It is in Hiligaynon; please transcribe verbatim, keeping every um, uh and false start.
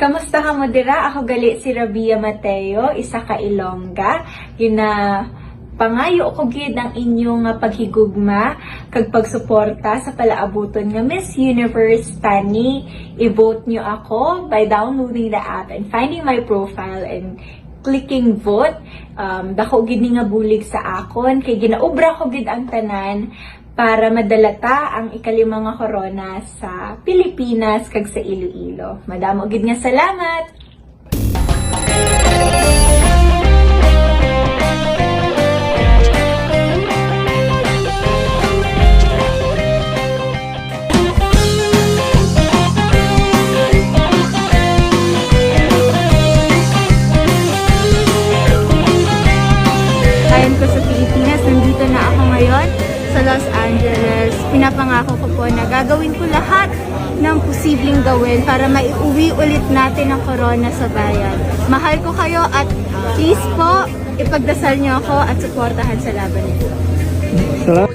Kamusta kamo dira? Ako gali si Rabia Mateo, isa ka Ilongga. Ginapangayo ko gid ang inyo nga paghigugma kag pagsuporta sa palaabuton nga Miss Universe Tani. I-vote nyo ako by downloading the app and finding my profile and clicking vote. Um, dako gid ni nga bulig sa akon kay ginaobra ko gid ang tanan para madala ta ang ikalima nga korona sa Pilipinas kag sa Iloilo. Madamo gid nga salamat! Ayon ko sa Pilipinas, nandito na ako ngayon sa Los Angeles. Pinapangako ko po na gagawin ko lahat ng posibleng gawin para maiuwi ulit natin ang corona sa bayan. Mahal ko kayo at please po, ipagdasal niyo ako at suportahan sa laban ko. Salamat.